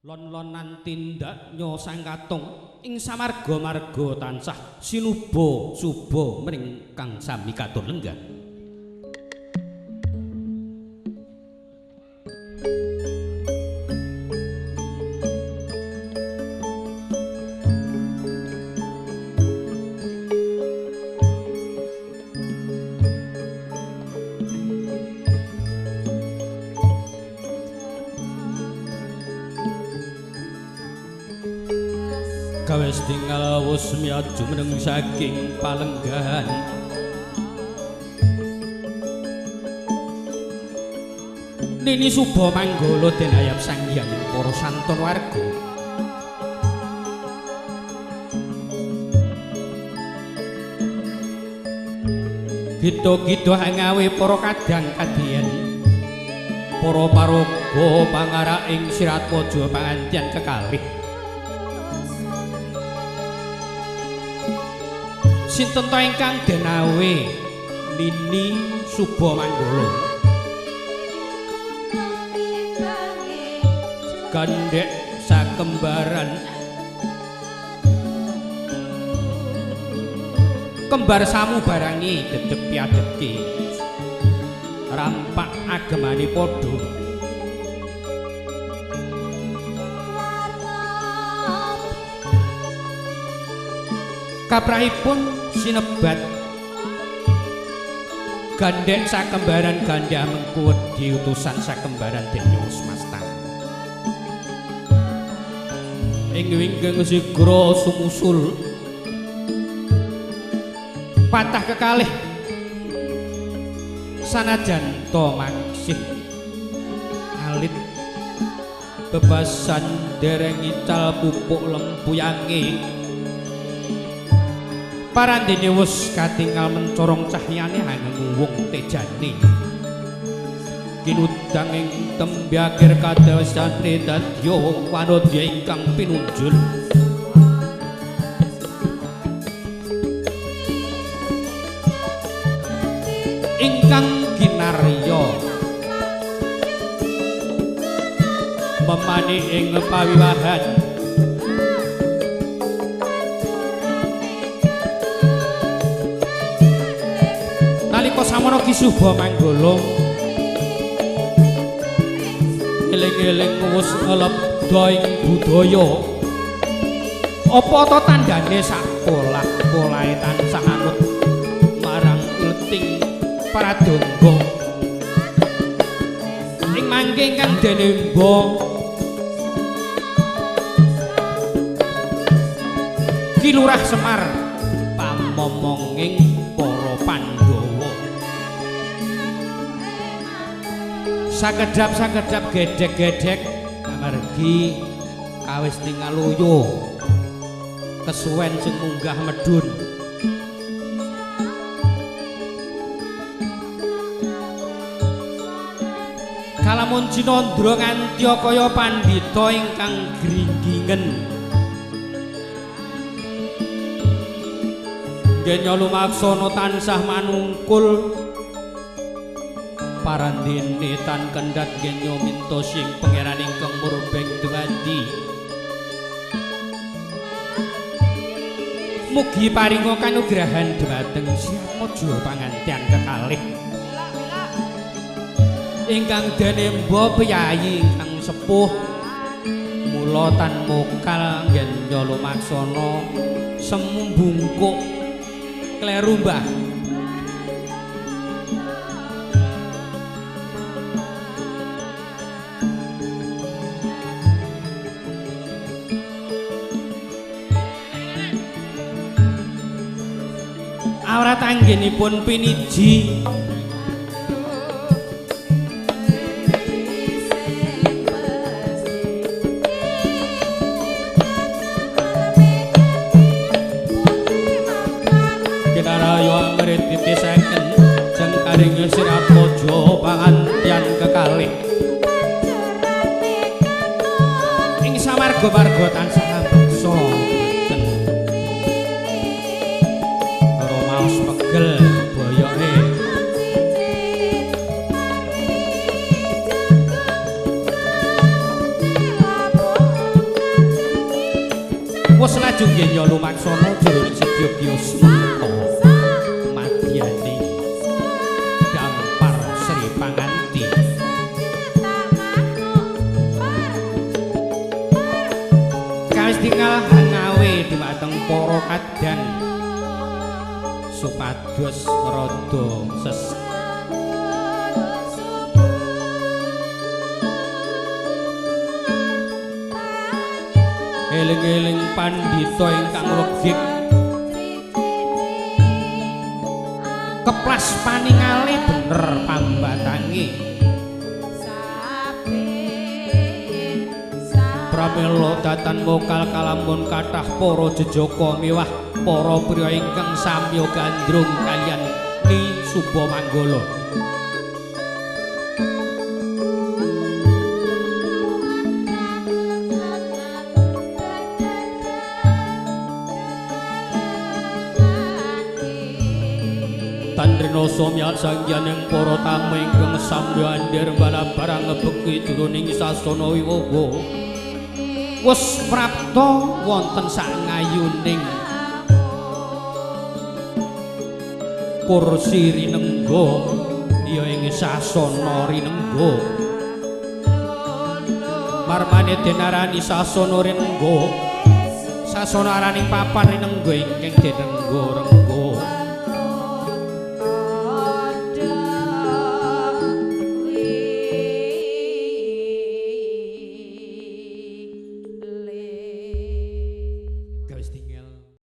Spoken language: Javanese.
Lon-lonan tindaknya sang katung ing samarga-marga tansah sinuba suba mring kang sami katur lenggah. Kawes tinggal wus miaju meneng saking palenggahan. Nini Suba Manggala den hayap sanghyang para santon warga. Gita-gita hangawe para kadang kadiyen, para paraga pangarak ing Siratmaja pangantian kekalih. Sinten ta ingkang denawe Nini Suba Manggala? Gandhek sakembaran kembar samu barangi dedeg piadege rampak agemane padha. Kaprahipun sinebat gandhek sakembaran gandha mengku wedi utusan sakembaran denya Smasta. Ing wingking sigra sumusul patah kekalih sanajan to maksih alit bebasan dereng ical pupuk lempuyange. Parandene wus katingal mencorong cahyane hanguwung tejane. Kinudang ing tembe akhir kadewasane dadya wanodya ingkang pinunjul. Ingkang ginarya memani ing pawiwahan. Nalika samono Ki Suba Manggala eling-eling wus nglebda ing budaya. Apa ta tandane sak polah-polahe tansah anut marang leting pradangga. Ing mangke ingkang dene mba Ki Lurah Semar pamomonging para Pandhawa. Sakedhap-sakedhap gedhek-gedhek amargi kawis tingal loyo kesuwen sing munggah medhun. Kalamun Cinandra ngantya kaya pandhita ingkang gringgingen. Genya lumaksana tansah manungkul parandene tan kendhat genya minta sing pangeran ingkang murbeng dumadi. Mugi paringa kanugrahan dhumateng Siatmaja pangantian kekalih. Ingkang dene mba piyayi ingkang sepuh mula tan mokal genya lumaksana semu bungkuk kleru mbah. Awrat anggenipun piniji kinaraya amrit titisaken jengkaring Siratmaja pangantian kekalih. Ing samarga-marga tansah ambeksa boten rumaos pegel boyoke. Wes lajeng yen lumaksana jroning sedyogya sumenta madyane dampar Sri Panganti. Kawis tinggal ngawe dumateng para kadang supados rada ses eling-eling pandhita ingkang wegik keplas paningale bener pambatange. Pramila datan mokal kalamun kathah para jejaka miwah para priya ingkang samya gandrung kaliyan Ni Subamanggala. Tandrena somya sangyaning para tamu ingkang samya andher balabarang ngebeki jroning sasana wiwawa. Wes prapta wonten sangayuning kursi rinengga ya ing sasana rinengga. Marmane denarani sasana rinengga, sasana araning papan rinengga ingkang dinengga.